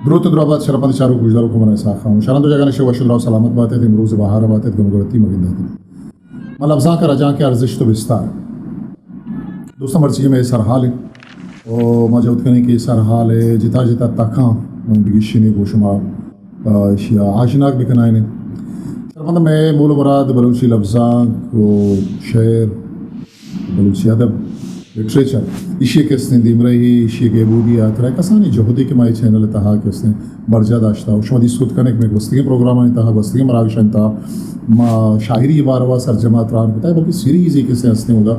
دروت ءُ دراہ بات شرپمند چاروک گوشداروک ءُ منا اسحاق خان۔ شران دو جاگہ نشے وش ءُ دراہ ءُ سلامت بات ات، امروز بہار بات ات، گم گڑتی مگندات۔ ما لبزانک ءَ رجانک ءِ ارزشت ءُ بستار۔ دوستاں، مرچی مئے سرحال اِنت ءُ ما جہد کنیں کہ سرحال ءِ جتا جتا تکاں بگیشینیں گوں شما، آ، اشی ءَ آژناگ بکنائینیں۔ سرپد مئے مول ءُ مراد بلوچی لبزانک ءُ شعر، بلوچی ادب، لٹریچر، ایشی ءِ کہ استیں دیمرئی، ایشی ءِ گہبودی ءِ ہاترا کسانیں جہدے کہ ما اے چینل ءِ تہا کہ استیں برجاہ داشتہ ءُ شما دیست کت کنئے کہ مئے گوستگیں پروگرامانی تہا، گوستگیں مراگشانی تہا ما شاعری ءِ باروا سرجما تران کتہ، بلکہ سیریزے کہ استیں، استیں اودا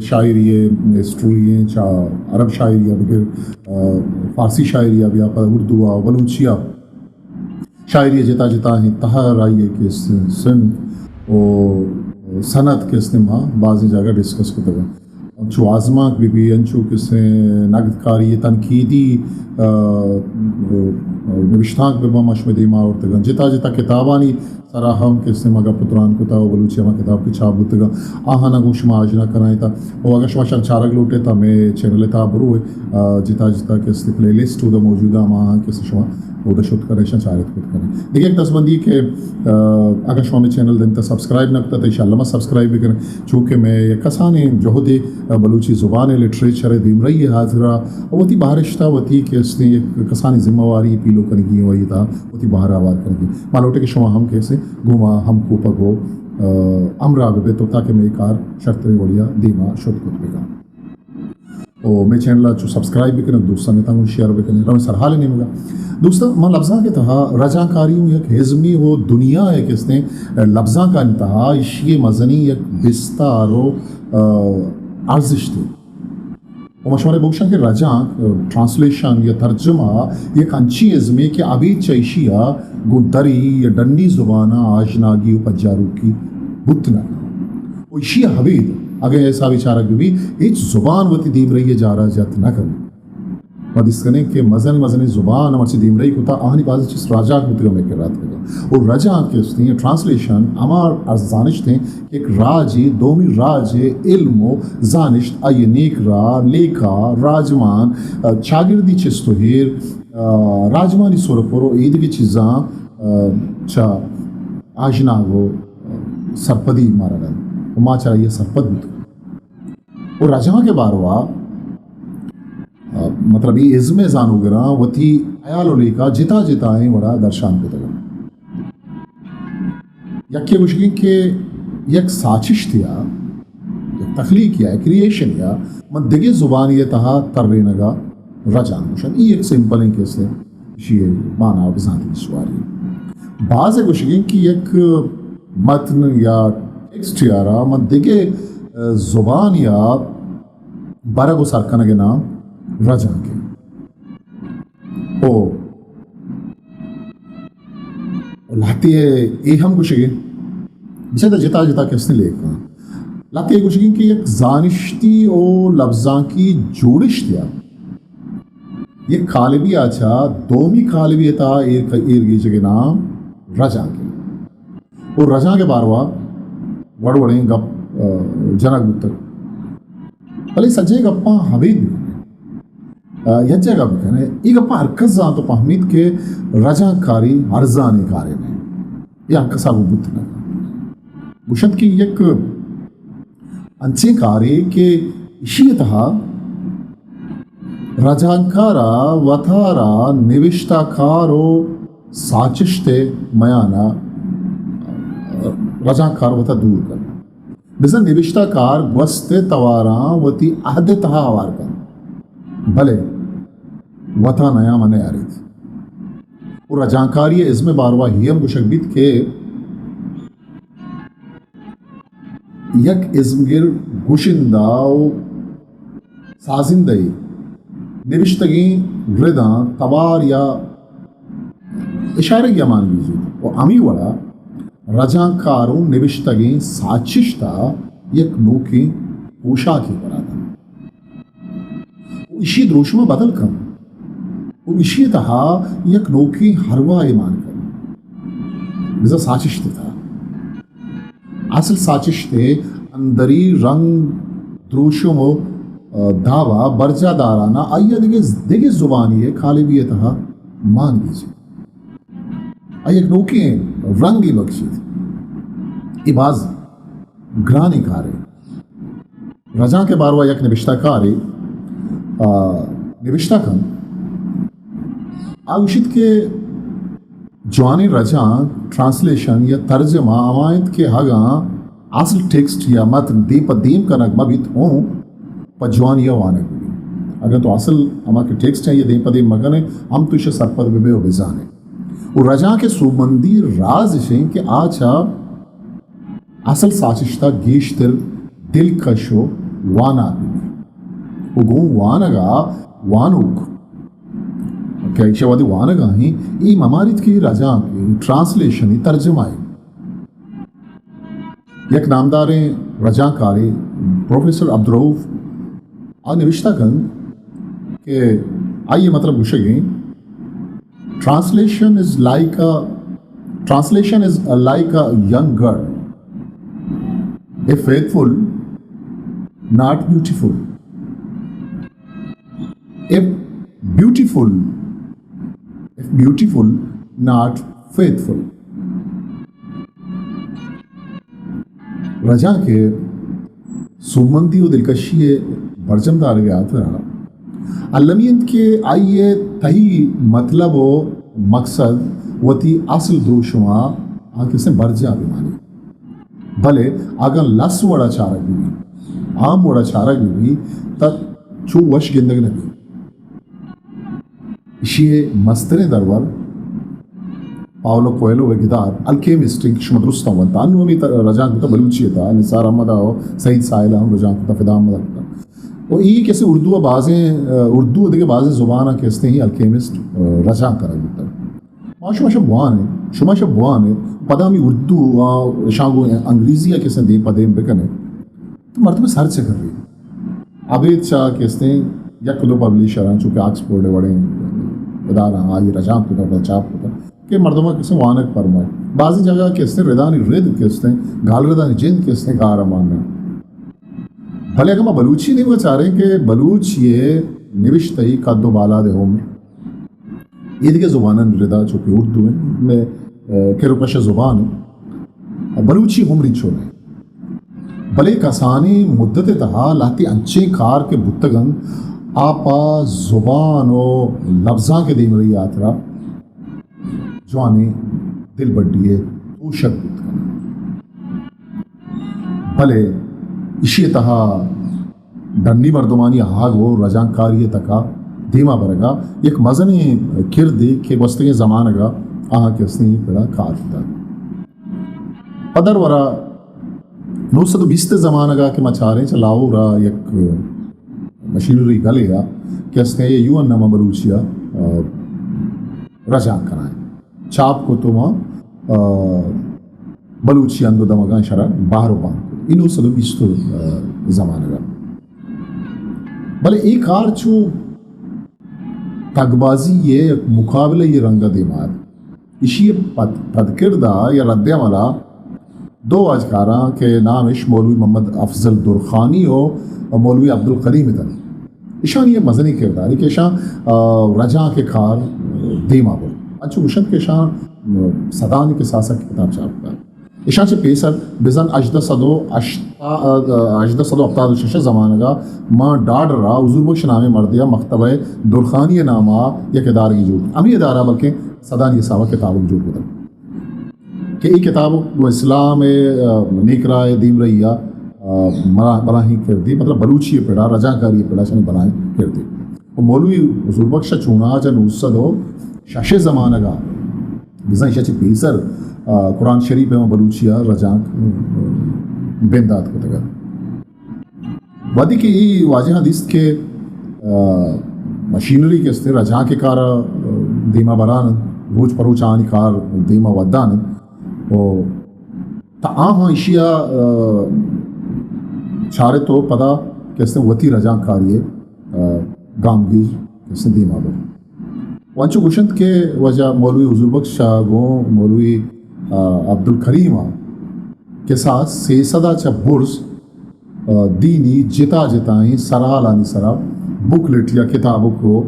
شاعری ءِ ہسٹری ایں، چہ عرب شاعری ءَ بگر، آ، فارسی شاعری ءَ بیا پہ اردو ءَ، بلوچی ءَ۔ شاعری ءِ جتا جتا ایں تہر، آئی ءِ کہ سن-، صنف ءُ سند کہ استیں ما بازیں جاگہ ڈسکس کتگ اَنت۔ انچو آزمانک بہ بی، انچو کہ استیں نگدکاری ءِ تنقیدی، آ، آ، نبشتانک بہ باں، ما شمئے دیما آورتگ اَنت۔ جتا جتا کتابانی سرا ہم کہ استیں ما گپ ءُ تران کتہ ءُ بلوچی ہما کتاب کہ چاپ بوتگ اَنت، آہاں گوں شما آژنا کنائینتہ۔ ءُ اگاں شما شان چارگ لوٹ ئے تہ مئے چینل ءِ تہا برو ئے، آ، جتا جتا کہ استیں پلے لسٹ اودا موجود اَنت، ہماہاں کہ استیں شما اودا شت کن ئے، شان چارت کت کن ئے۔ دگہ یک دزبندی کہ، آ، اگاں شما مئے چینل دنتہ سبسکرائب نہ کتہ تہ انشاءاللہ ما سبسکرائب بکن ئے، چونکہ مئے یک کسانیں جہدے، آ، بلوچی زبان ءِ لٹریچر ءِ دیمرئی ءِ ہاترا وتی بہرشت ءَ وتی کہ استیں یک کسانیں ذمہ واری پیلو کنگی ءُ آئی ءِ تہا وتی بہر ءَ ہوار کنگی۔ ما لوٹ ایں کہ شما ہم کہ استیں گوں ما ہمکوپگ ءُ، آ، ہمراہ بہ بیت تاکہ مئے کار شرتریں وڑے ءَ دیما شت کت بہ کنت۔ ءُ مئے چینل ءَ چو سبسکرائب بکن ئے، دوستاں میتاں گوں شیئر بکن ئے۔ رویں سرحال ءِ نیمگ ءَ۔ دوستاں، ما لبزانک ءِ تہا رجانکاری اوں یک ازمے ءُ دنیا ءِ کہ استیں لبزانکانی تہا ایشی ءِ مزنیں یک بستار ءُ، آ، ارزشتے۔ ءُ ما شمارا بگوشاں کہ رجانک، آ، ٹرانسلیشن یا ترجمہ یک انچیں ازمے کہ ابید چہ ایشی ءَ گوں دری یا ڈنی زباناں آژناگی ءُ پجاروکی بوت نہ کنت۔ ءُ ایشی ءَ ابید اگاں اے حسابے چارگ بہ بی، ہچ زبان وتی دیمرئی ءِ جار ءَ جت نہ کنت۔ ما دیست کنیں کہ مزن مزنیں زبان مرچی دیمرئی کتہ، آہانی بازیں چیز رجانک بوتگ ءُ مئے کرا اتکگ۔ ءُ رجانک کہ استیں ٹرانسلیشن ہما زانشت ایں کہ یک راجے دومی راج ءِ علم ءُ زانشت، آئی ءِ نیکراہ، لیکہ، راجمان، آ، چاگردی چست ءُ ایر، آ، راجمانی سر ءُ پر ءُ ایدگہ چیزاں، آ، چہ آژناگ ءُ سرپدی مارا دنت ءُ ما چہ آئی ءَ سرپد بوتگ۔ ءُ رجانک ءِ باروا، آ، مطلب، اے ازم ءِ زانوگراں وتی ہیال ءُ لیکہ جتا جتائیں وڑا درشان کتگ اَنت۔ یکے گوشگ ایں کہ یک ساچشتے ءَ، یک تخلیقے ءَ، کریئیشنے ءَ من دگہ زبانے ءِ تہا ترینگ ءَ رجانک گوش اَنت۔ اے یک سمپلیں کہ استیں ایشی ءِ مانا ءُ بزانتگی سواری۔ بازے گوشگ ایں کہ یک متن یا ٹیکسٹ ءَ را من دگہ، آ، زبانے ءَ برگ ءُ سر کنگ ءِ نام رجانک ایں۔ او، او لہتے ءَ اے ہم گوشگ ایں، بچار جتا جتا کہ استیں لیکہ اَنت۔ لہتے ءَ گوشگ ایں کہ یک زانشتی ءُ لبزانکی جوڑشتے ءَ یک کالبے ءَ چہ دومی کالبے ءِ تہا ایر، ایر گیجگ ءِ نام رجانک ایں۔ ءُ رجانک ءِ باروا وڑ وڑیں گپ، آ، جنگ بوتگ۔ بلے سجہیں گپاں ابید بکن ئے، آ، یک جاگہ بکن ئے، اے گپاں ہر کس زانت ءُ پہمیت کہ رجانکاری ارزانیں کارے نہ ایں۔ اے ہر کس ءَ گوں بوت نہ کنت۔ گوش اَنت کہ یک انچیں کارے کہ ایشی ءِ تہا رجانکار ءَ وتارا نبشتہ کار ءُ ساچشت ءِ میان ءَ رجانکار وتا دور کنت۔ بزاں نبشتہ کار گوست ءِ تواراں وتی عہد ءِ تہا ہوار کنت، بلے وتا نیام ءَ نیاریت۔ ءُ رجانکاری ءِ ازم ءِ باروا اے ہم گوشگ بیت کہ یک ازمگر گشندہ ءُ سازندہ ءِ نبشتگیں رداں توار یا اشارگے ءَ مان گیجیت ءُ ہمے وڑا رجانکار اوں نبشتگیں ساچشت ءَ یک نوکیں پوشاکے برا دنت۔ ءُ ایشی ءِ دروشم ءَ بدل کنت ءُ ایشی ءِ تہا یک نوکیں ہرواہے مان کنت۔ بزاں ساچشت ءِ تہا اصل ساچشت ءِ اندری رنگ، دروشم ءُ، آ، داب ءَ برجاہ داران ءَ آئی ءَ دگہ، دگہ زبانے ءِ کالبے ءِ تہا مان گیجیت۔ آئی یک نوکیں رنگے بکشیت۔ اے باز گرانیں کارے۔ رجانک ءِ باروا یک نبشتہ کارے، آ، نبشتہ کنت۔ آ گوشیت کہ جوانیں رجانک، ٹرانسلیشن یا ترجمہ ہما انت کہ اگاں اصل ٹیکسٹ یا متن دیم پہ دیم کنگ مہ بیت، ہوں پہ جوانی ءَ وانگ بہ بیت۔ اگاں تو اصل ہما کہ ٹیکسٹ ہیں یا دیم پہ دیم مہ کنے، ہم تو ایشی ءَ سرپد بہ بے و بزانے۔ و رجانک ءِ سوبمندی راز اش انت کہ آ چہ اصل ساچشت ءَ گیشتر دلکش و وانار بہ بیت۔ و گوں وانگ ءَ وانوک کہ ایشی ءَ وہدے وانگ ءَ ایں، اے مہ ماریت کہ اے رجانک، اے ٹرانسلیشن، اے ترجمہ اے۔ یک نامداریں رجانکارے پروفیسر عبدالرؤف آ نوشتہ کنت کہ آئی ءِ مطلب گوشگ ایں، translation is like a translation is like a young girl, if faithful, not beautiful, if beautiful, if beautiful, not faithful. رجانک ءِ سوبمندی و دلکشی ءِ برجم دارگ ءِ ہاترا المی انت کہ آئی ءِ تہی مطلب و مقصد وتی اصل دروشم ءَ آ کسیں برجاہ بہ مانی۔ بلے اگاں لس وڑا چارگ بہ بیت، عام وڑا چارگ بہ بیت، تہ چو وش گندگ نہ بیت۔ ایشی ءِ مستریں درور پاولو کوئلو ءِ گدار الکیمسٹ انت کہ شما درست ہم ونتا۔ انو ہمیں رجانک کتا بلوچی ءِ تہا، نثار احمد ءَ و سعید ساحل ءَ ہم رجانک کتا، فدا احمد ءَ کتا۔ و ای کسے اردو ءَ بازیں، اردو ءُ دگہ بازیں زباناں کہ استیں، ای الکیمسٹ رجانک کنگ بوتگ۔ ما شما شہ بوان ایں، شما شہ بوان ایں، پدا ہمیں اردو ءَ شاں گوں انگریزی ءَ کسے دیم پہ دیم بکنے، تو مردم سر چکر رہی۔ ابید چا کہ استیں یک دو پبلشراں، چونکہ آکسفورڈ وڑیں ادارہ آئی رجانک کتا، پدا چاپ کتا کہ مردماں کسے وانگ پرمائے۔ بعضی جگہ کہ استیں ردانی رد کہ استیں، گال ردانی جند کہ استیں، کار مان۔ بلے اگاں ما بلوچی نیمگا چاریں کہ بلوچی ءِ نبشتہی قد و بالاد عمر، اے دگہ زبانانی ردا چونکہ اردو انت، مئے، آ، کر و کش زبان انت۔ بلوچی عمری چون انت۔ بلے کسانیں مدت ءِ تہا لہتے انچیں کار کہ بوتگ انت، آ پہ زبان و لبزانک ءِ دیمرئی ءِ ہاترا جوانیں دلبڈی ءِ توشگ بوت کنت۔ بلے ایشی ءِ تہا ڈنی مردمانی آہگ و رجانکاری ءِ تکا دیما برگا یک مزنیں کردے کہ گوستگیں زمانگا آہاں کہ استیں پڑا کار کتگ۔ پدر ورا نو سد و بیست ءِ زمانگا کہ ما چاریں چہ لاہورا یک مشینری گلے آ کہ استیں یو این نامہ بلوچی آ، آ، رجانک کنائیں۔ چاپ کت و ما، آ، بلوچی ہند و دمگاں شرا بہر و بان کت۔ ای نو سد و بیست ءِ، آ، زمانگا۔ بلے ای کار چو تگبازی ءِ مقابلہ ءِ رنگ ءَ دیما ات۔ ایشی ءِ پد، پدکرد ءَ یا رد عمل ءَ دو واجکاراں کہ نام اش مولوی محمد افضل درخانی و مولوی عبدالکریم اتنت۔ ایشانی یک مزنیں کردارے کہ ایشاں، آ، رجانک ءِ کار دیما برت۔ انچو گوشنت کہ ایشاں، آ، سدانی کساس ءَ کتاب چاپ کتگ۔ ایشاں چہ پیسر بزاں ہژدہ سد و ہشتاد، آ، ہژدہ سد و ہپتاد و شش ءِ زمانگ ءَ ماں ڈاڈر ءَ حضور بخش نامیں مردے ءَ مکتبہ درخانی ءِ نام ءَ یک ادارگے جوڑ کت۔ ہمے ادارہ بلکیں سدانی حساب ءَ کتابک جوڑ کتگ۔ کہ اے کتاب گوں اسلام ءِ، آ، نیک راہ ءِ دیمرئی ءَ، آ، مرا-، مراہیں کردے، مطلب بلوچی ءِ پڑا، رجانکاری ءِ پڑا شانی بلاہیں کردے۔ و مولوی حضور بخش ءَ چوناہا چہ نو سد و شش ءِ زمانگ ءَ بزاں ایشی ءَ چہ پیسر، آ، قرآن شریف ءِ ہم بلوچی ءَ رجانک، آ، بندات کتگ ات۔ وہدے کہ اے واجہاں دیست کہ، آ، مشینری کہ استیں رجانک ءِ کار ءَ، آ، دیما بران انت، روچ پہ روچ آہانی کار دیما ودان انت، و تا آہاں ایشی ءَ، آ، چارت و پدا کہ استیں وتی رجانکاری ءِ، آ، گامگیج کہ استیں دیما برت۔ و انچو گوشنت کہ واجہ مولوی حضور بخش ءَ گوں مولوی، آ، عبدالکریم ءَ کساس سیصد ءَ چہ برز، آ، دینی جتا جتائیں سرحالانی سرا بکلیٹ یا کتابک و،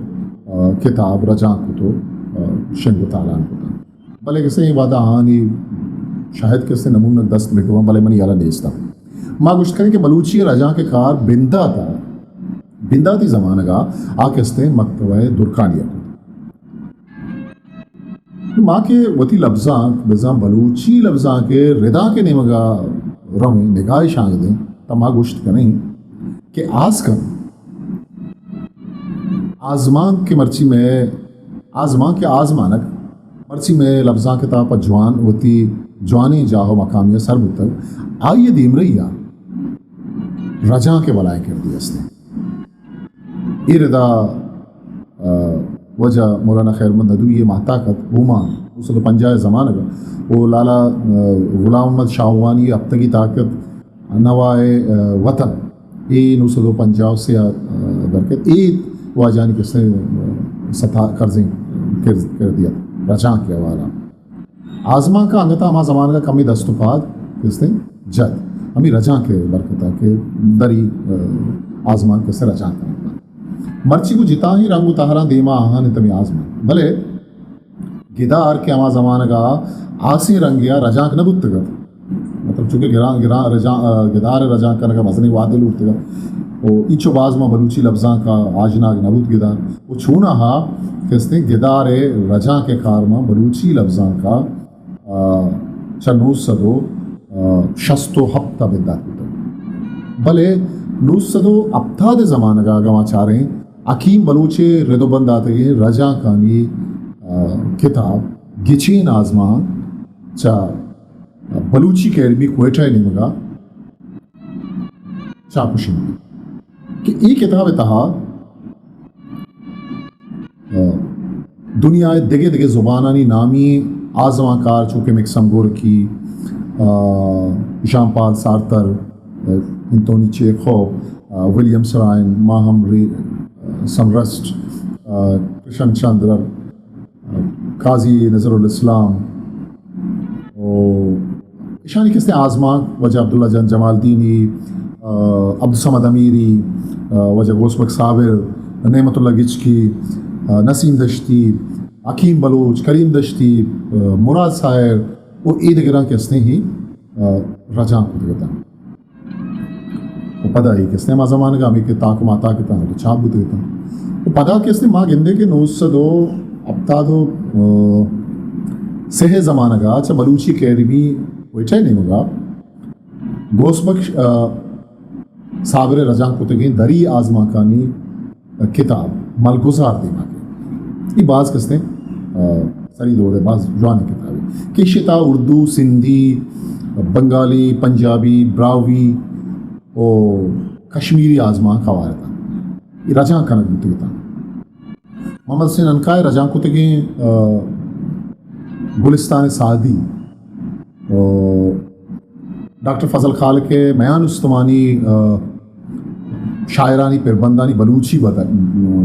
آ، کتاب رجانک کت و، آ، شنگ و تالان کتاں۔ بلے کسے اے وہدا آہانی شاید کسے نمونگ دست بکپاں، بلے منی ہیالا نیستاں۔ ما گوشت کنیں کہ بلوچی رجانک ءِ کار بندات ءَ، بنداتی زمانگ ءَ آ کسے مکتبہ درکانی ءَ کت۔ ما کہ وتی لبزانک، بزاں بلوچی لبزانک ءِ ردانک ءِ نیمگ ءَ رویں، نگاہ شانگ دیں، تا ما گوشت کنیں کہ آس کن آزمانک کہ مرچی مئے، آزمانک کہ آزمانک مرچی مئے لبزانک ءِ تہا پہ جوان وتی جوانیں جاہ و مقامی ءَ سر بوتگ، آئی ءِ دیمرئی ءَ رجانک ءِ بلاہیں کردے است۔ اے ردا، آ، واجہ مولانا خیر محمد ندوی ءِ ماہتاک ات، اومان، نو سد و پنجاہ ءِ زمانگ ءَ، او لالا، آ، غلام محمد شاہوانی ءِ ہپتگی تاک ات، نوائے، آ، وطن، اے نو سد و پنجاہ و سے ءَ، آ، درکت۔ اے واجہانی کسے، آ، ستا کرزیں کرز-، کردے ات، رجانک ءِ حوالہ۔ آزمانک ءَ انگت ءَ ہما زمانگ ءَ کمے دست و پاد کسے جت۔ ہمے رجانک ءِ برکت ءَ کہ دری، آ، آزمانک کسے رجانک کنگ۔ مرچی گوں جتاہیں رنگ و تہراں دیما آہان انت ہمے آزمانک۔ بلے گدار کہ ہما زمانگ ءَ آسیں رنگے ءَ رجانک نہ بوتگ ات۔ مطلب چونکہ گران، گران رجان-، آ، گدار ءِ رجانک کنگ ءَ مزنیں وہدے لوٹتگ ات۔ و اینچو باز ما بلوچی لبزانک ءَ آژناگ نہ بوت گدار۔ و چوناہا کسے گدار ءِ رجانک ءِ کار ما بلوچی لبزانک ءَ، آ، چہ نو سد و شست و ہپت ءَ بندات بوتگ۔ بلے نو سد و ہپتاد ءِ زمانگ ءَ اگاں ما چاریں، حکیم بلوچ ءِ رد و بند داتگیں رجانکانی، آ، کتاب گچین آزمانک چہ بلوچی اکیڈمی کوئٹہ ءِ نیمگ ءَ چاپ و شنگ بیت کہ اے کتاب ءِ تہا، آ، دنیا ءِ دگہ دگہ زبانانی نامی آزمانکار چو کہ میکسم گورکی، آ، ژان پال سارتر، آ، انتونی چیخوف، آ، ولیم سرائن، ماہم ری-، آ، سمرسٹ، آ، کرشن چندر، قاضی نذر الاسلام و اشانی کسے آزمانک، واجہ عبداللہ جان جمالدینی، آ، عبدالصمد امیری، آ، واجہ غوث بخش صابر، نعمت اللہ گچکی، آ، نسیم دشتی، حکیم بلوچ، کریم دشتی، آ، مراد ساحر و اے دگراں کسے ہی، آ، رجانک کتگ اتاں۔ و پدا اے کسے ہما زمانگ ءَ ہمے کہ تاک و ماہتاک اتاں، تو چاپ بوتگ اتاں۔ و پدا کسے ما گندے کہ نو سد و ہپتاد و سے ءِ زمانگ ءَ چہ بلوچی اکیڈمی کوئٹہ ءِ نیمگ ءَ غوث بخش، آ، صابر ءِ رجانک کتگیں دری آزمانکانی کتاب ملگزار دیما کئیت۔ اے باز کسے، آ، سری دور ءِ باز جوانیں کتابے کہ ایشی ءِ تہا اردو، سندھی، بنگالی، پنجابی، براہوئی و کشمیری آزمانک ہوار اتاں۔ اے رجانک کنگ بوتگ اتاں۔ محمد حسین عنقا ءِ رجانک کتگیں، آ، گلستان سعدی، آ، ڈاکٹر فضل خالق ءِ میان استمانی، آ، شاعرانی پربندانی بلوچی بدل،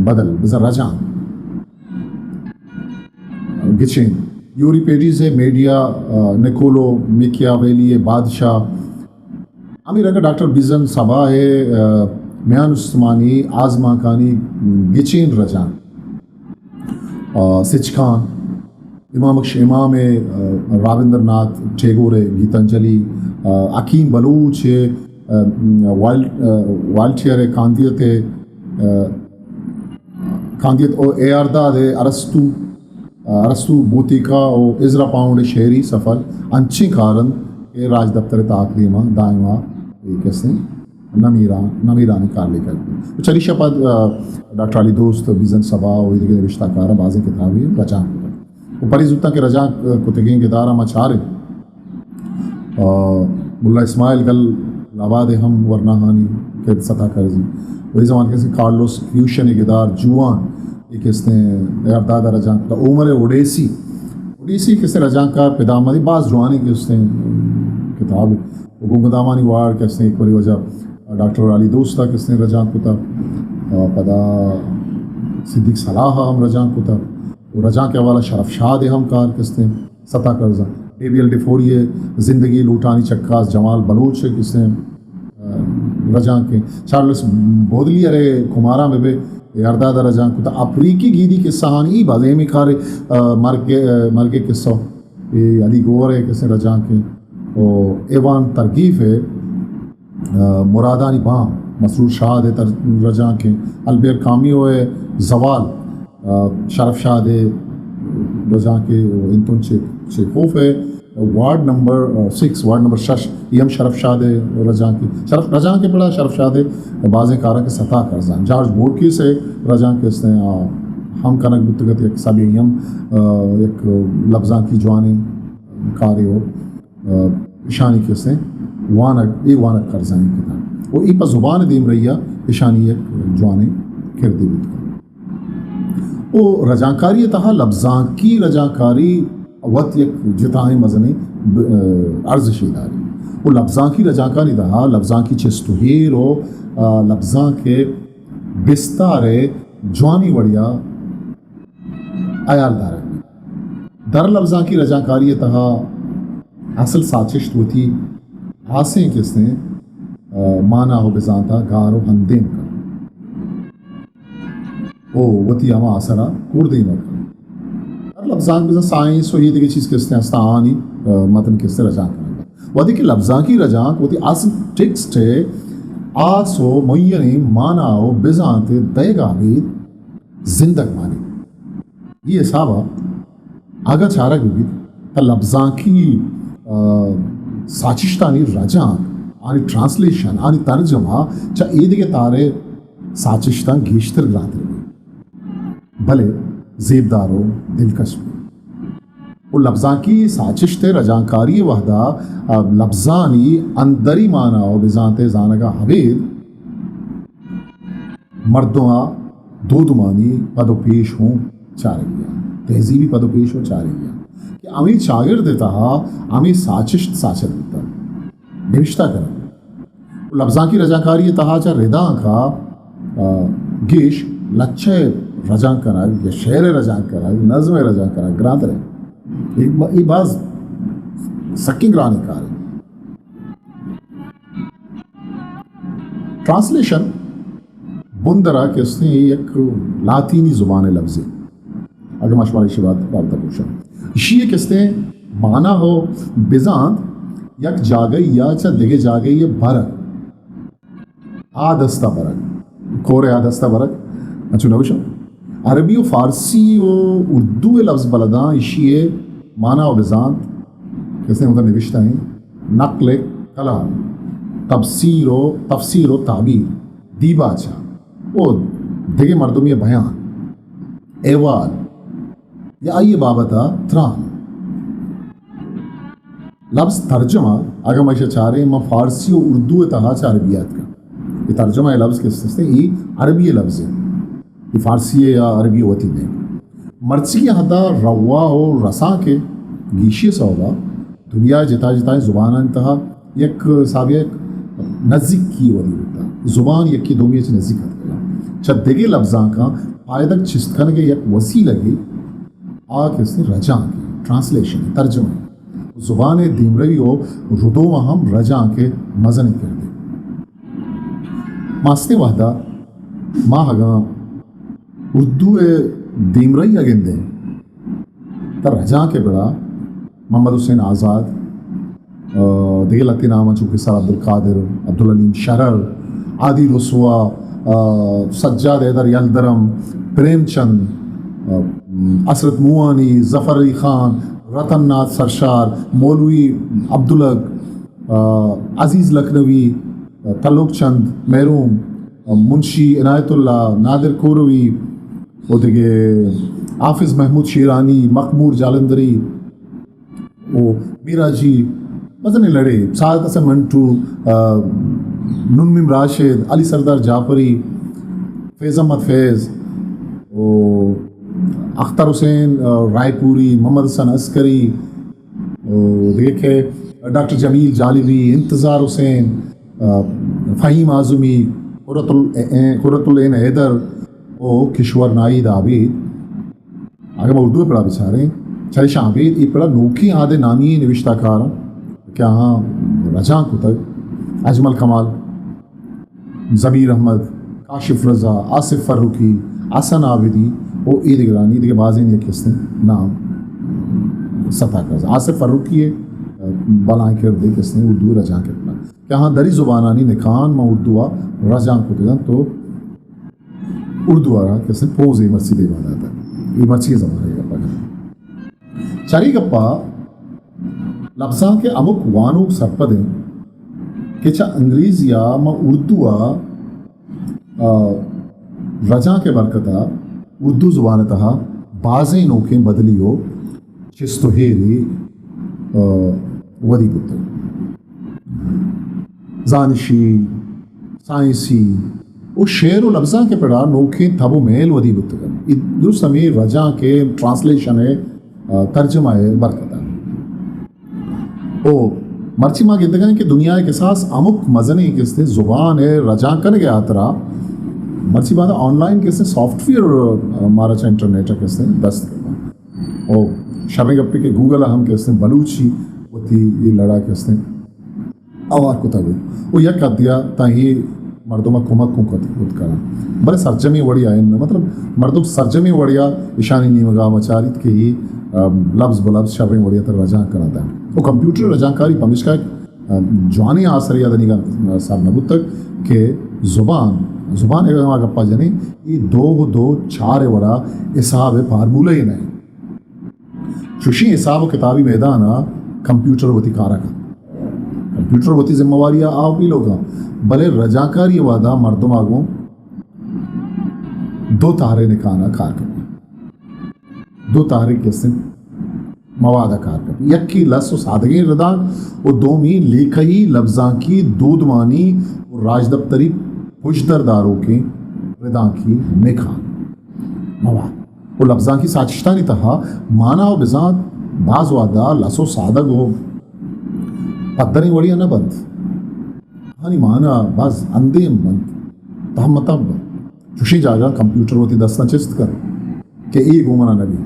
بدل بزاں رجانک گچین۔ یوریپیڈیز ءِ میڈیا، آ، نکولو میکیاویلی ءِ بادشاہ، ہمے رنگ ءَ ڈاکٹر بیزن صبا ءِ، آ، میان استمانی آزمانکانی گچین رجانک، آ، سچکان، امام بخش امام ءِ، آ، رابندر ناتھ ٹیگور ءِ گیتانجلی، آ، حکیم بلوچ ءِ، آ، وال-، آ، والٹیئر ءِ کاندیت ءِ، آ، کاندیت و اے آر داد ءِ ارسطو، ارسطو بوتیکا و ازرا پاؤنڈ ءِ شعری سفر انچیں کار انت کہ راجدپتر ءِ تاکدیم ءَ دائم ءَ اے کسے نمیران، نمیرانیں کار لیکگ بوت۔ و چریشی ءَ پد، آ، ڈاکٹر علی دوست، بیزن صبا و ایدگہ نبشتہ کاراں بازیں کتابے رجانک کتگ۔ و پرے زوتاں کہ رجانک کتگیں گداراں ما چاریں۔ آ، ملا اسماعیل گل آباد ءِ ہم ورناہانی کرد ستا کرزی۔ وہی زمان کسے کارلوس یوشن ءِ گدار جوان، اے کسے اے آر داد ءَ رجانک کتگ۔ عمر اوڈیسی، اوڈیسی کسے رجانکار پدامدی باز جوانیں کسے کتاب۔ و گنگدامانی واڑ کسے ایک بری وجہ ڈاکٹر علی دوست ءَ کسے رجانک کتگ۔ آ، پدا صدیق صلاح ءَ ہم رجانک کتگ۔ و رجانک ءِ حوالہ شرف شاد ءِ ہم کار کسے ستا کرزاں۔ ڈیویل ڈیفوری ءِ زندگی لوٹانی چکاس، جمال بلوچ ءِ کسے، آ، رجانک ایں۔ چارلس بودلیئر ءِ کماراں بہ بے، اے ہرداد ءَ رجانک کتہ۔ اپریکی گیدی قصہ آنی ای باز اہمیں کارے، آ، مرگ، آ، مرگ ءِ قصہ، اے علی گوہر ءِ قصہ رجانک ایں۔ او ایوان ترگیف ءِ، آ، مرادانی بام، مسرور شاد ءِ تر-، رجانک ایں۔ البیر کامیو ءِ زوال، آ، شرف شاد ءِ رجانک ایں۔ او انتون چے-، چیخوف ءِ وارڈ نمبر، آ، سکس، وارڈ نمبر شش، اے ہم شرف شاد ءِ رجانک ایں۔ شرف، رجانک ءِ پڑا شرف شاد ءِ بازیں کاراں کہ ستا کرزاں۔ جارج بورکیس ءِ رجانک استیں، آ، ہم کنگ بوتگ ات، یک حسابے اے ہم، آ، یک لبزانکی جوانیں کارے ہو۔ آ، اشانی کہ استیں وانگ، اے وانگ کرزانی کتاب۔ و اے پہ زبان دیمرئی ءَ اشانی یک جوانیں کردے بوتگ۔ و رجانکاری ءِ تہا لبزانکی رجانکاری وت یک جتائیں مزنیں ب-، آ، ارزشے داری۔ و لبزانکی رجانکانی تہا لبزانکی چست و ہیر و، آ، لبزانک ءِ بستار ءِ جوانی وڑیا ہیال دارگ بیت۔ در لبزانکی رجانکاری ءِ تہا اصل ساچشت وتی ہاسیں کسیں، آ، مانا و بزانتا گار و ہندیم کن و وتی ہما اثرا کوردیم کن۔ در لبزانک بزاں سائنس و یہ دگہ چیز کسیں ہستاں آنی، آ، متن کسیں رجانک کنگ۔ وہدے کہ لبزانکی رجانک وتی اصل ٹیکسٹ ءِ آس و معینیں مانا و بزانت ءِ دئیگا بیت، زندگ مانی۔ اے حساب ءَ اگاں چارگ بہ بیت، تہ لبزانکی، آ، ساچشتانی رجانک، آنی ٹرانسلیشن، آنی ترجمہ چہ ایدگہ تارے ساچشتاں گیشتر گرانتر بیت، بلے زیبدار و دلکش بیت۔ و لبزانکی ساچشت ءِ رجانکاری ءِ وہدا، آ، لبزانی اندری مانا و بزانت ءِ زانگا ہبید مردم ءَ دودمانی پد و پیش ہوں چارگی ءَ، تہذیبی پد و پیش ہوں چارگی ءَ کہ ہمے چاگرد ءِ تہا ہمے ساچشت ساچت بوتگ، نوشتہ کنگ۔ لبزانکی رجانکاری ءِ تہا چہ ردانک ءَ، آ، گیش لچہ ءِ رجانک کنگ یا شعر ءِ رجانک کنگ، نظم ءِ رجانک کنگ گرانتر ایں۔ اے ب-، اے باز سکیں گرانیں کارے۔ ٹرانسلیشن بندرا کہ استیں یک لاطینی زبان ءِ لبزے۔ اگہ ما شمارا ایشی بابت، بابت گوشاں، ایشی ءِ کہ استیں مانا ہو بزانت یک جاگہی یا چہ دگہ جاگہی ءَ برگ، آ دستا برگ، کور ءَ آ دستا برگ، انچو نہ گوشاں۔ عربی و فارسی و اردو ءِ لبز بلداں ایشی ءِ مانا و بزانت کہ استیں اودا نوشتہ ایں، نقل کلام، تفسیر و، تفسیر و تعبیر، دیباچہ و دگہ مردمی بیان، احوال یا آئی بابت ءَ تران۔ لبز ترجمہ، اگاں ما ایشا چاریں، ما فارسی و اردو ءِ تہا چہ عربی ءَ اتکا۔ اے ترجمہ ءِ لبز کہ استیں، اے عربی ءِ لبز ایں۔ اے فارسی ءِ یا عربی ءِ وتی نہ ایں۔ مرچیگیں حدا روا و رسانک ءِ گیشی ءِ سوبا دنیا ءِ جتا جتائیں زبانانی تہا یک حسابے یک نزیکی ودی بوتا۔ زبان یکی دومی ءَ چہ نزیک اتکگا۔ چہ دگہ لبزانکاں پائدگ چست کنگ ءِ یک وسیلگے آ کہ استیں رجانک ایں، ٹرانسلیشن ایں، ترجمہ ایں۔ زبان ءِ دیمروی و ردوم ءَ ہم رجانک ءِ مزنیں کردے۔ ماستیں وہدا ما اگاں اردو ءِ دیمرئی ءَ گندیں، تہ رجانک ءِ پڑا محمد حسین آزاد، آ، دگہ لہتے نام انچو کہ سر عبدالقادر، عبدالحلیم شرر، ہادی رسوا، آ، سجاد حیدر یلدرم، پریم چند، آ، حسرت موہانی، ظفر علی خان، رتن ناتھ سرشار، مولوی عبدالحق، آ، عزیز لکھنوی، آ، تلوک چند مہروم، آ، منشی عنایت اللہ، نادر کوروی، و دگہ حافظ محمود شیرانی، مخمور جالندری و میراجی، مزنیں لڑے، سعادت حسن منٹو، آ، نون میم راشد، علی سردار جعفری، فیض احمد فیض و اختر حسین، آ، رائے پوری، محمد حسن عسکری، و دگہ کہ ڈاکٹر جمیل جالبی، انتظار حسین، آ، فہیم اعظمی، قرۃ ال-، اے-، قرۃ العین حیدر و کشور ناہید عابد۔ اگہ ما اردو ءِ پڑا بچاریں، چریشاں ابید اے پڑا نوکیں آدے نامی نوشتہ کاراں کہ آہاں رجانک کتگ، اجمل کمال، ضمیر احمد، کاشف رضا، آصف فاروقی، حسن عابدی و ایدگرانی دگہ بازیں یک استیں نام ستا کز۔ آصف فاروقی ء بلائیں کردے کستیں اردو رجانک ء کہ آہاں دری زبانانی نکان ما اردو ء رجانک کتگ انت تو اردو ء را کستیں پوز ء مرچی دیما داتگ۔ اے مرچی زمانہ ء گپ ء چری گپا لبزانک ء ہمک وانوک سرپد انت کہ چہ انگریزی ء ما اردو ء، آ، رجانک ء برکت ء اردو زبان ء تہا بازیں نوکیں بدلی و چست و ہیری، آ، ودی بوتگ۔ زانشی، سائنسی و شعر و لبزانک ء پڑا نوکیں تب و میل ودی بوتگ انت۔ اے درست ہمے رجانک ء ٹرانسلیشن ء، آ، ترجمہ ء برکت انت۔ او مرچی ما گندگا کہ دنیا ء کساس ہمک مزنیں کستیں زبان ء رجانک کنگ ء ہاترا مرچی بعد آن لائن کستیں سافٹ ویئر، آ، مارا چہ انٹرنیٹ ء کستیں دست کپاں۔ او شریں گپے کہ گوگل ء ہم کستیں بلوچی وتی اے لڑا کستیں اوار کتگ و یک حدیا تاں اے مردم ء کمک کن کت، کت کناں۔ بلے سرجمیں وڑیا انت، مطلب مردم سرجمیں وڑیا اشانی نیمگا مچاریت کہ اے، ام، لبز بلبز شریں وڑیا تر رجانک کننت۔ و کمپیوٹر رجانکاری پمیشکا، ام، جوانیں آسرے ء دنیگا سر نہ بوتگ کہ زبان، زبان اگر ما گپا جنیں، اے دو و دو چار ء وڑا حساب ء فارمولہ ء نہ انت۔ چوشیں حساب و کتابی میدان ء کمپیوٹر وتی کار ء کنت۔ کمپیوٹر وتی ذمہ واری ء آ پیلو کنت، بلے رجانکاری ء وہدا مردم ء گوں دو تہرے نکان ء کار کنت۔ دو تہرے کستیں مواد ء کار کنت۔ یکے لس و سادگیں ردانک و دومی لیکہی، لبزانکی، دودمانی و راجدپتری پژدر داروکیں ردانکی نکان مواد۔ و لبزانکی ساچشتانی تہا مانا و بزانت باز وہدا لس و سادگ و پدریں وڑیا نہ بنت۔ آہانی مانا باز اندیم بنت، تہمتب بنت۔ چوشیں جاگہ کمپیوٹر وتی دستاں چست کنت کہ اے گوں منا نہ بیت۔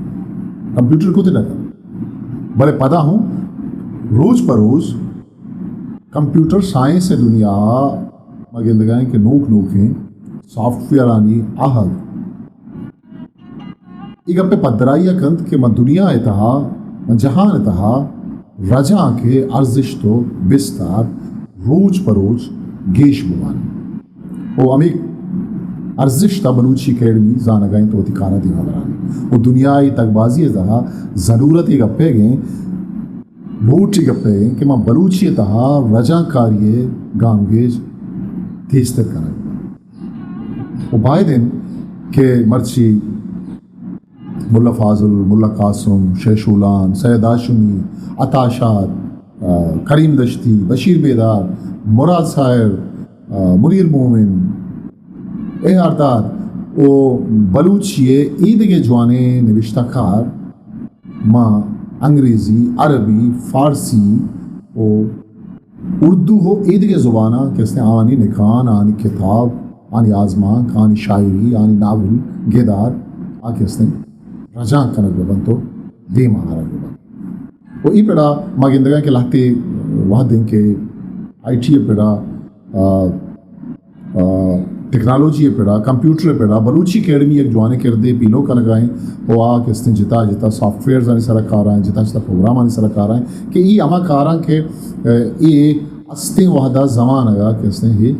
کمپیوٹر کت نہ کنت۔ بلے پدا ہوں روچ پہ روچ کمپیوٹر سائنس ء دنیا ء ما گندگائیں کہ نوک نوکیں سافٹ ویئرانی آہگ اے گپ ء پدرائی ء کنت کہ من دنیا ء تہا، من جہان ء تہا رجانک ء ارزشت و بستار روچ پہ روچ گیش بوان و ہمے ارزشت ء بلوچی اکیڈمی زانگ ء انت و وتی کار ء دیما بران و دنیا ء تگبازی ء تہا ضرورت ء گپے گیں، لوٹ ء گپے گیں کہ ما بلوچی ء تہا رجانکاری ء گامگیج تیزتر کنگ و باید انت کہ مرچی ملا فاضل، ملا قاسم، شیشولان، سید ہاشمی، عطا شاد، آ، کریم دشتی، بشیر بیدار، مراد ساحر، آ، منیر مومن، اے آر داد و بلوچی ء ایدگہ جوانیں نبشتہ کار ما انگریزی، عربی، فارسی و اردو و ایدگہ زباناں کہ استیں آہانی نکان، آہانی کتاب، آہانی آزمانک، آہانی شاعری، آہانی ناول، گدار، آ کہ استیں رجانک کنگ بہ بنت و دیما آرگ بہ بنت۔ و ای پڑا ما گندگا کہ لہتے وہد انت کہ آئی ٹی ء پڑا، آ، آ، ٹیکنالوجی ء پڑا، کمپیوٹر ء پڑا بلوچی اکیڈمی یک جوانیں کردے پیلو کنگا انت و آ کہ استیں جتا جتا سافٹ ویئرز آنی سرا کار آئیں، جتا جتا پروگرام آنی سرا کار آئیں کہ ای ہما کاراں کہ، آ، ای استیں وہدا زمانگا کہ استیں ہی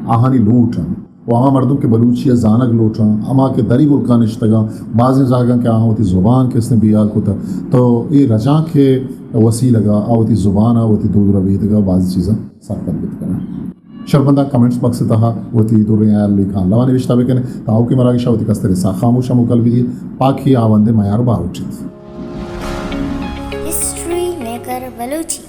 آہانی لوٹ انت و ہما مردم کہ بلوچی ء زانگ لوٹ انت، ہما کہ دری ملکاں نشتگاں، بازیں زاگاں کہ آہاں وتی زبان کہ استیں بیال کتہ، تو اے رجانک ء وسیلگ ء آ وتی زبان ء وتی دود ربیدگ ء بازیں چیزاں سرپد بیت کناں۔ شرپنداں کمنٹس باکس ء تہا وتی دریں ہیال لیکھاں لوا نوشتہ بکنے۔ تاں اوکیں مراگش ء وتی کستریں ساخاموش ء موکل بدیت۔ پاکی آوند ء میار باروچیت۔ History maker Balochi.